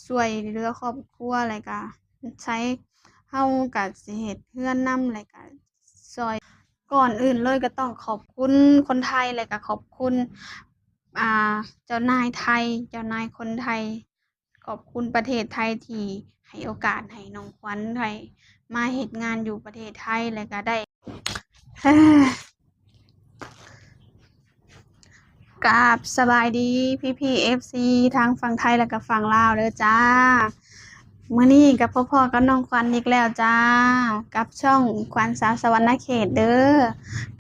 ຊ່ວຍເຫຼືອຄອບຄົວ ແລ້ວກະໃຊ້ ເຮົາກະຊິເຮັດເຮືອນນຳ ແລ້ວກະຊ່ອຍ ກ່ອນອື່ນເລີຍກໍຕ້ອງຂອບຄຸນຄົນໄທ ແລ້ວກະຂອບຄຸນ ອ່າ ເຈົ້ານາຍໄທ ເຈົ້ານາຍຄົນໄທ ຂອບຄຸນປະເທດໄທທີ່ໃຫ້ໂອກາດໃຫ້ນ້ອງຂວັນໄດ້ມາເຮັດງານຢູ່ປະເທດໄທ ແລ້ວກະໄດ້ ກາບສະບາຍດີພີ່ໆ ເອັຟຊີ ທັງຝັ່ງໄທ ແລ້ວກະຝັ່ງລາວເດີຈ້າ. ມື້ນີ້ກໍພົບພໍ້ກັບນ້ອງຂວັນອີກແລ້ວຈ້າ ກັບຊ່ອງຂວັນສາວສະຫວັນນະເຂດເດີ.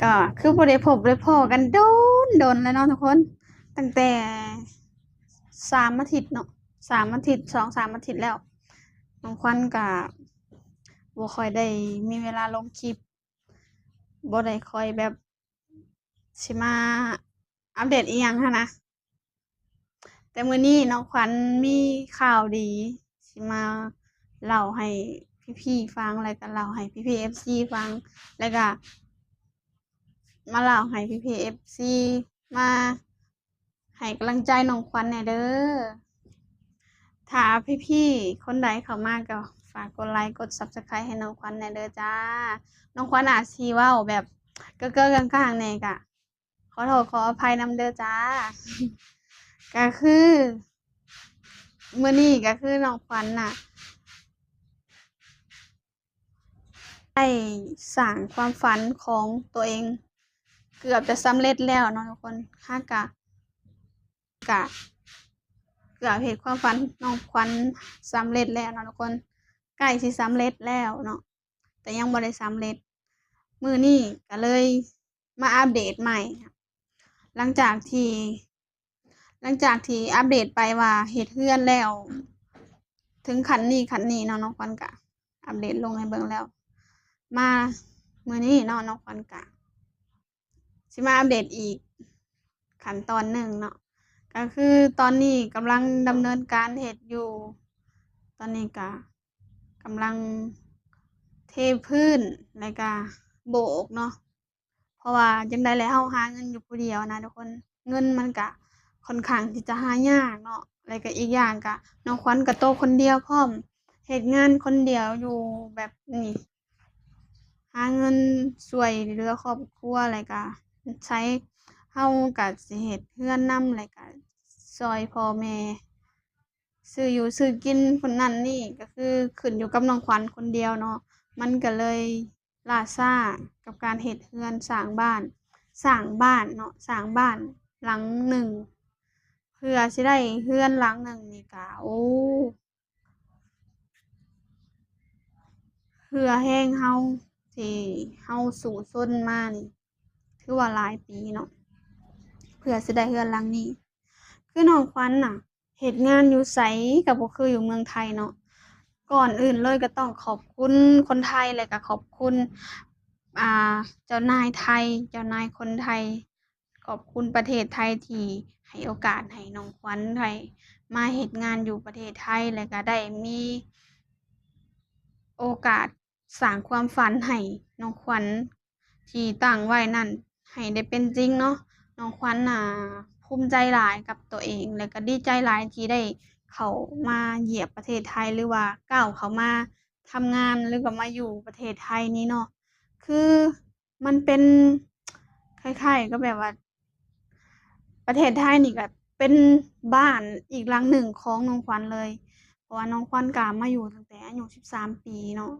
ກໍຄືບໍ່ໄດ້ພົບໄດ້ພໍ້ກັນດົນໆ ແລ້ວເນາະທຸກຄົນ ຕັ້ງແຕ່ສາມອາທິດເນາະ ສາມອາທິດ ສອງສາມອາທິດແລ້ວ. ນ້ອງຂວັນກະບໍ່ຄ່ອຍໄດ້ມີເວລາລົງຄລິບ ບໍ່ໄດ້ຄ່ອຍແບບຊິມາອັບເດດອີ່ຫຍັງຫັ້ນນະ. ແຕ່ມື້ນີ້ນ້ອງຂວັນມີຂ່າວດີຊິມາເລົ່າໃຫ້ພີ່ໆ ຟັງ ແລ້ວກະເລົ່າໃຫ້ພີ່ໆ ເອັຟຊີ ຟັງ ແລ້ວກະມາເລົ່າໃຫ້ພີ່ໆ ເອັຟຊີ ມາໃຫ້ກຳລັງໃຈນ້ອງຂວັນແດ່ເດີ. ຖ້າພີ່ໆ ຄົນໃດເຂົ້າມາກໍຝາກກົດໄລກົດ Subscribe ໃຫ້ນ້ອງຂວັນແດ່ເດີຈ້າ. ນ້ອງຂວັນອາດຊິເວົ້າແບບເກີໆ ກາງໆ ແດ່ ກະ ຂໍໂທດຂໍອະໄພນຳເດີຈ້າ. ກະຄືມື້ນີ້ກະຄືນ້ອງຂວັນນະ ໄດ້ສ້າງຄວາມຝັນຂອງຕົວເອງເກືອບຈະສຳເລັດແລ້ວເນາະທຸກຄົນ. ຫາກະ ກະເກືອບເຮັດຄວາມຝັນນ້ອງຂວັນສຳເລັດແລ້ວເນາະທຸກຄົນ ໃກ້ຊິສຳເລັດແລ້ວເນາະ ແຕ່ຍັງບໍ່ໄດ້ສຳເລັດ. ມື້ນີ້ກະເລີຍມາອັບເດດໃໝ່ ຫຼັງຈາກທີ່ ຫຼັງຈາກທີ່ອັບເດດໄປວ່າເຮັດເຮືອນແລ້ວ ເຖິງຂັ້ນນີ້ຂັ້ນນີ້ເນາະ ນ້ອງຂວັນກະອັບເດດລົງໃຫ້ເບິ່ງແລ້ວ. ມາມື້ນີ້ເນາະ ນ້ອງຂວັນກະຊິມາອັບເດດອີກຂັ້ນຕອນໜຶ່ງເນາະ ກະຄືຕອນນີ້ກຳລັງດຳເນີນການເຮັດຢູ່ ຕອນນີ້ກະກຳລັງເທພື້ນ ແລ້ວກະໂບກເນາະ. ເພາະວ່າຈັ່ງໃດແຫຼະ ເຮົາຫາເງິນຢູ່ຜູ້ດຽວນະທຸກຄົນ ເງິນມັນກະຂ້ອນຂ້າງທີ່ຈະຫາຍາກເນາະ ແລ້ວກະອີກຢ່າງກະນ້ອງຂວັນກະໂຕຄົນດຽວພ້ອມ ເຮັດງານຄົນດຽວຢູ່ແບບນີ້ ຫາເງິນຊ່ວຍເຫຼືອຄອບຄົວ ແລ້ວກະໃຊ້ ເຮົາກະຊິເຮັດເຮືອນນຳ ແລ້ວກະຊ່ອຍພໍ່ແມ່ ຊື້ຢູ່ຊື້ກິນພຸ້ນນັ້ນນີ້ ກໍຄືຂຶ້ນຢູ່ກັບນ້ອງຂວັນຄົນດຽວເນາະ ມັນກໍເລີຍລ້າຊ້າກັບການເຮັດເຮືອນ ສ້າງບ້ານ ສ້າງບ້ານເນາະ ສ້າງບ້ານຫຼັງໜຶ່ງ ເພື່ອຊິໄດ້ເຮືອນຫຼັງໜຶ່ງນີ້ກະ ໂອ້ ເຫື່ອແຮງເຮົາທີ່ເຮົາສູ້ຊົນມານີ້ ຖືວ່າຫຼາຍປີເນາະ ເພື່ອຊິໄດ້ເຮືອນຫຼັງນີ້. ຄືນ້ອງຂວັນນະ ເຮັດງານຢູ່ໃສກໍບໍ່ຄືຢູ່ເມືອງໄທເນາະ. ກ່ອນອື່ນເລີຍກໍຕ້ອງຂອບຄຸນຄົນໄທ ແລະກໍຂອບຄຸນ ອ່າ ເຈົ້ານາຍໄທ ເຈົ້ານາຍຄົນໄທ ຂອບຄຸນປະເທດໄທທີ່ໃຫ້ໂອກາດໃຫ້ນ້ອງຂວັນໄດ້ມາເຮັດງານຢູ່ປະເທດໄທ ແລະກໍໄດ້ມີໂອກາດ ສ້າງຄວາມຝັນໃຫ້ນ້ອງຂວັນທີ່ຕັ້ງໄວ້ນັ້ນໃຫ້ໄດ້ເປັນຈິງເນາະ. ນ້ອງຂວັນນະພູມໃຈຫຼາຍກັບຕົວເອງ ແລະກໍດີໃຈຫຼາຍທີ່ໄດ້ເຂົ້າມາຢຽບປະເທດໄທ ຫຼືວ່າກ້າວເຂົ້າມາທຳງານ ຫຼືກໍມາຢູ່ປະເທດໄທນີ້ເນາະ. ຄື ມັນເປັນຄ້າຍໆກັບແບບວ່າ ປະເທດໄທນີ້ກໍເປັນບ້ານອີກຫຼັງໜຶ່ງຂອງນ້ອງຂວັນເລີຍ ເພາະວ່ານ້ອງຂວັນກໍມາຢູ່ຕັ້ງແຕ່ອາຍຸສິບສາມປີເນາະ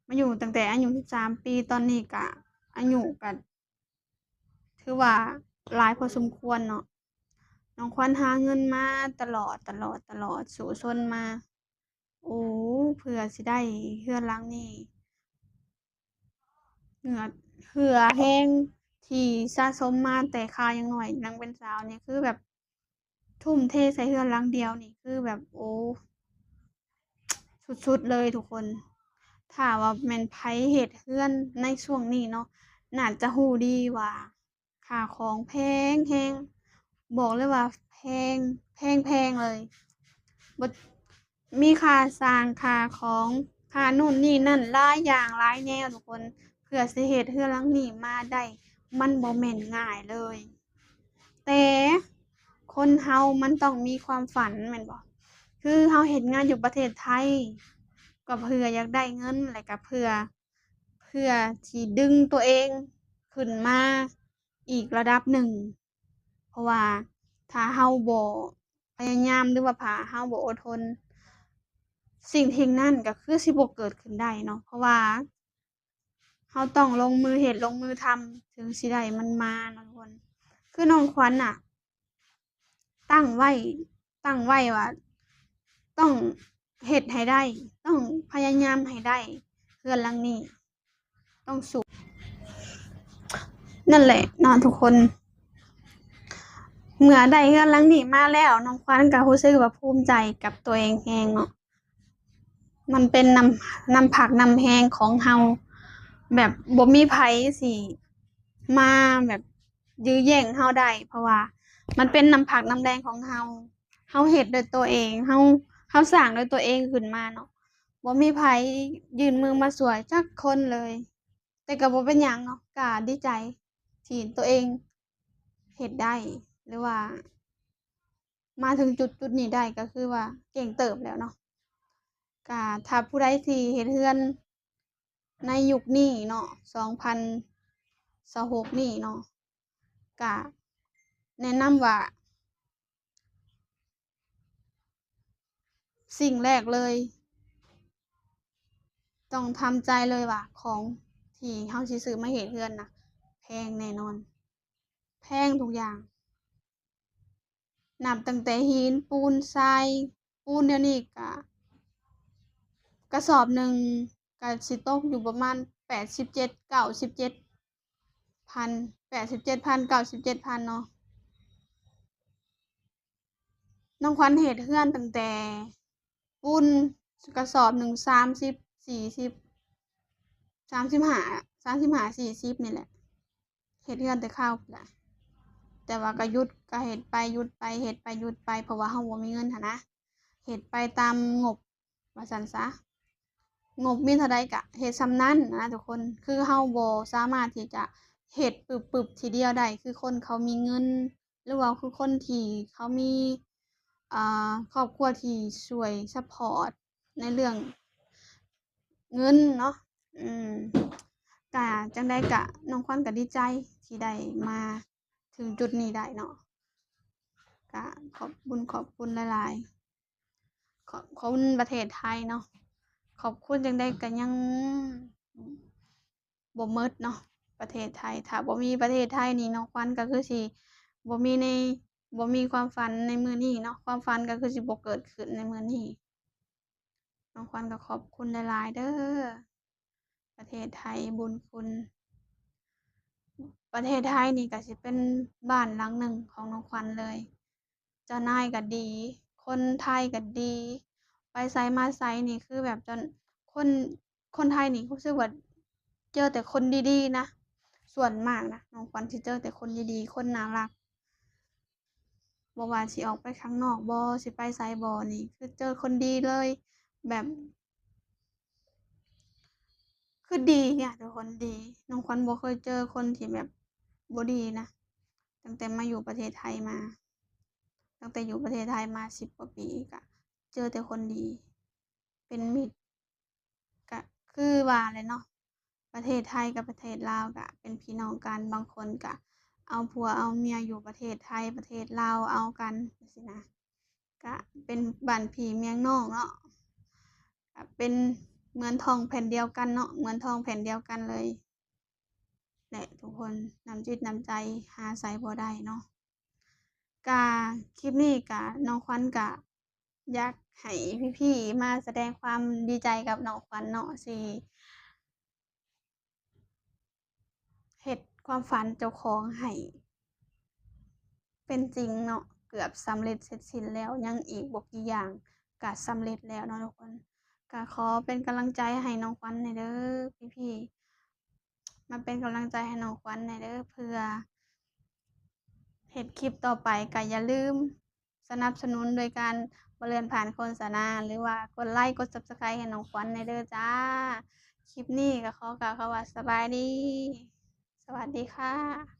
ມາຢູ່ຕັ້ງແຕ່ອາຍຸສິບສາມປີ ຕອນນີ້ກໍອາຍຸກໍຖືວ່າຫຼາຍພໍສົມຄວນເນາະ. ນ້ອງຂວັນຫາເງິນມາຕະຫຼອດ ຕະຫຼອດ ຕະຫຼອດ ສູ້ຊົນມາ ໂອ້ ເພື່ອຊິໄດ້ເຮືອນຫຼັງນີ້ ເຫື່ອ ເຫື່ອແຮງທີ່ສະສົມມາແຕ່ຄາວຍັງນ້ອຍ ຍັງເປັນສາວນີ້ ຄືແບບທຸ່ມເທໃສ່ເຮືອນຫຼັງດຽວນີ້ ຄືແບບ ໂອ້ ສຸດໆເລີຍທຸກຄົນ. ຖ້າວ່າແມ່ນໃຜເຮັດເຮືອນໃນຊ່ວງນີ້ເນາະ ໜ້າຈະຮູ້ດີວ່າ ຄ່າຂອງແພງແຮງ ບອກເລີຍວ່າແພງ ແພງໆເລີຍ ບໍ່ ມີຄ່າສ້າງ ຄ່າຂອງ ຄ່າໂນ່ນນີ້ນັ້ນ ຫຼາຍຢ່າງຫຼາຍແນວທຸກຄົນ ເພື່ອຊິເຮັດເຮືອນຫຼັງນີ້ມາໄດ້ ມັນບໍ່ແມ່ນງ່າຍເລີຍ. ແຕ່ຄົນເຮົາມັນຕ້ອງມີຄວາມຝັນແມ່ນບໍ່? ຄືເຮົາເຮັດງານຢູ່ປະເທດໄທ ກໍເພື່ອຢາກໄດ້ເງິນ ແລະ ກໍເພື່ອ ເພື່ອທີ່ດຶງຕົວເອງຂຶ້ນມາອີກລະດັບໜຶ່ງ. ເພາະວ່າຖ້າເຮົາບໍ່ພະຍາຍາມ ຫຼືວ່າຖ້າເຮົາບໍ່ອົດທົນ ສິ່ງທີ່ນັ້ນກໍຄືຊິບໍ່ເກີດຂຶ້ນໄດ້ເນາະ. ເພາະວ່າເຮົາຕ້ອງລົງມືເຮັດ ລົງມືທຳ ເຖິງຊິໄດ້ມັນມາເນາະທຸກຄົນ. ຄືນ້ອງຂວັນນະ ຕັ້ງໄວ້ ຕັ້ງໄວ້ວ່າຕ້ອງເຮັດໃຫ້ໄດ້ ຕ້ອງພະຍາຍາມໃຫ້ໄດ້ເຮືອນຫຼັງນີ້ ຕ້ອງສູ້. ນັ້ນແຫຼະເນາະທຸກຄົນ ເມື່ອໄດ້ເຮືອນຫຼັງນີ້ມາແລ້ວ ນ້ອງຂວັນກໍຮູ້ສຶກວ່າພູມໃຈກັບຕົວເອງແຮງເນາະ. ມັນເປັນນ້ຳ ນ້ຳພັກນ້ຳແຮງຂອງເຮົາ ແບບບໍ່ມີໃຜຊິມາແບບຢື້ແຍ່ງເຮົາໄດ້ ເພາະວ່າມັນເປັນນ້ຳພັກນ້ຳແຮງຂອງເຮົາ. ເຮົາເຮັດດ້ວຍຕົວເອງ ເຮົາ ເຮົາສ້າງດ້ວຍຕົວເອງຂຶ້ນມາເນາະ ບໍ່ມີໃຜຍື່ນມືມາຊ່ວຍຈັກຄົນເລີຍ. ແຕ່ກໍບໍ່ເປັນຫຍັງເນາະ ກໍດີໃຈທີ່ຕົວເອງເຮັດໄດ້ ຫຼືວ່າມາເຖິງຈຸດ ຈຸດນີ້ໄດ້ ກໍຄືວ່າເກັ່ງເຕີບແລ້ວເນາະ. ກະຖ້າຜູ້ໃດທີ່ເຮັດເຮືອນໃນຍຸກນີ້ເນາະ ສອງພັນຊາວຫົກນີ້ເນາະ ກະແນະນຳວ່າ ສິ່ງແລກເລີຍ ຕ້ອງທຳໃຈເລີຍວ່າ ຂອງທີ່ເຮົາຊິຊື້ມາເຮັດເຮືອນນະ ແພງແນ່ນອນ ແພງທຸກຢ່າງ. ນັບຕັ້ງແຕ່ຫີນ ປູນ ຊາຍ ປູນດຽວນີ້ກະ ກະສອບໜຶ່ງກະຊິຕົກຢູ່ປະມານແປດສິບເຈັດ ເກົ້າສິບເຈັດພັນ ແປດສິບເຈັດພັນ ເກົ້າສິບເຈັດພັນເນາະ. ນ້ອງຂວັນເຮັດເຮືອນຕັ້ງແຕ່ປູນກະສອບໜຶ່ງ ສາມສິບ ສີ່ສິບ ສາມສິບຫ້າ ສາມສິບຫ້າ ສີ່ສິບນີ້ແຫຼະ. ເຮັດເຮືອນແຕ່ເກົ່າພຸ້ນລະ ແຕ່ວ່າກໍຢຸດ ກໍເຮັດໄປຢຸດໄປ ເຮັດໄປຢຸດໄປ ເພາະວ່າເຮົາບໍ່ມີເງິນຫັ້ນນະ ເຮັດໄປຕາມງົບວ່າຊັ້ນຊະ ງົບມີເທົ່າໃດກໍເຮັດສ່ຳນັ້ນນະທຸກຄົນ. ຄືເຮົາບໍ່ສາມາດທີ່ຈະເຮັດປຶບໆທີດຽວໄດ້ ຄືຄົນເຂົາມີເງິນ ຫຼືວ່າຄືຄົນທີ່ເຂົາມີ ອ່າ ຄອບຄົວທີ່ຊ່ວຍຊັບພອດ ໃນເລື່ອງເງິນເນາະ ອືມ ກະຈັ່ງໃດກະນ້ອງຂວັນກະດີໃຈທີ່ໄດ້ມາເຖິງຈຸດນີ້ໄດ້ເນາະ ກະຂອບບຸນຂອບຄຸນຫຼາຍໆ ຂອບຄຸນປະເທດໄທເນາະ ຂອບຄຸນຈັ່ງໃດກະຍັງບໍ່ໝົດເນາະ ປະເທດໄທ ຖ້າບໍ່ມີປະເທດໄທນີ້ ນ້ອງຂວັນກະຄືຊິບໍ່ມີໃນ ບໍ່ມີຄວາມຝັນໃນມື້ນີ້ເນາະ ຄວາມຝັນກໍຄືຊິບໍ່ເກີດຂຶ້ນໃນມື້ນີ້. ນ້ອງຂວັນກໍຂອບຄຸນຫຼາຍໆເດີ້ ປະເທດໄທບຸນຄຸນ. ປະເທດໄທນີ້ກໍຊິເປັນບ້ານຫຼັງໜຶ່ງຂອງນ້ອງຂວັນເລີຍ. ເຈົ້ານາຍກໍດີ ຄົນໄທກໍດີ ໄປໃສມາໃສນີ້ຄືແບບເຈົ້າ ຄົນ ຄົນໄທນີ້ຮູ້ສຶກວ່າເຈີແຕ່ຄົນດີໆນະ ສ່ວນມາກນະ ນ້ອງຂວັນຊິເຈີແຕ່ຄົນດີໆ ຄົນໜ້າຮັກ ບໍ່ວ່າຊິອອກໄປຂ້າງນອກບໍ ຊິໄປໃສບໍນີ້ ຄືເຈີຄົນດີເລີຍ ແບບ ຄືດີນະ ທຸກຄົນ ດີ. ນ້ອງຂວັນບໍ່ເຄີຍເຈີຄົນທີ່ແບບບໍ່ດີນະ ຕັ້ງແຕ່ມາຢູ່ປະເທດໄທມາ ຕັ້ງແຕ່ຢູ່ປະເທດໄທມາສິບກວ່າປີ ກະເຈີແຕ່ຄົນດີ ເປັນມິດ. ກະຄືວ່າແຫຼະເນາະ ປະເທດໄທກັບປະເທດລາວກະເປັນພີ່ນ້ອງກັນ ບາງຄົນກະເອົາຜົວເອົາເມຍຢູ່ປະເທດໄທ ປະເທດລາວເອົາກັນຈັ່ງຊີ້ນະ ກະເປັນບ້ານພີ່ເມືອງນ້ອງເນາະ ກະເປັນເໝືອນທ້ອງແຜ່ນດຽວກັນເນາະ ເໝືອນທ້ອງແຜ່ນດຽວກັນເລີຍແຫຼະທຸກຄົນ ນ້ຳຈິດນ້ຳໃຈຫາໃສບໍ່ໄດ້ເນາະ. ກະຄລິບນີ້ກະ ນ້ອງຂວັນກະ ຢາກໃຫ້ພີ່ໆມາສະແດງຄວາມດີໃຈກັບນ້ອງຂວັນເນາະ ທີ່ເຮັດຄວາມຝັນເຈົ້າຂອງໃຫ້ເປັນຈິງເນາະ ເກືອບສຳເລັດເສັດສິ້ນແລ້ວ ຍັງອີກບໍ່ກີ່ຢ່າງກະສຳເລັດແລ້ວເນາະທຸກຄົນ. ກະຂໍເປັນກຳລັງໃຈໃຫ້ນ້ອງຂວັນແດ່ເດີ້ພີ່ໆ ມາເປັນກຳລັງໃຈໃຫ້ນ້ອງຂວັນແດ່ເດີ້ ເພື່ອເຮັດຄລິບຕໍ່ໄປ ກະຢ່າລືມ ສະໜັບສະໜູນໂດຍການບໍ່ເລື່ອນຜ່ານໂຄສະນາ ຫຼືວ່າກົດໄລກົດ Subscribe ໃຫ້ນ້ອງຂວັນແດ່ເດີ້ຈ້າ. ຄລິບນີ້ກໍຂໍກ່າວຄຳວ່າສະບາຍດີ ສະຫວັດດີຄ່ະ.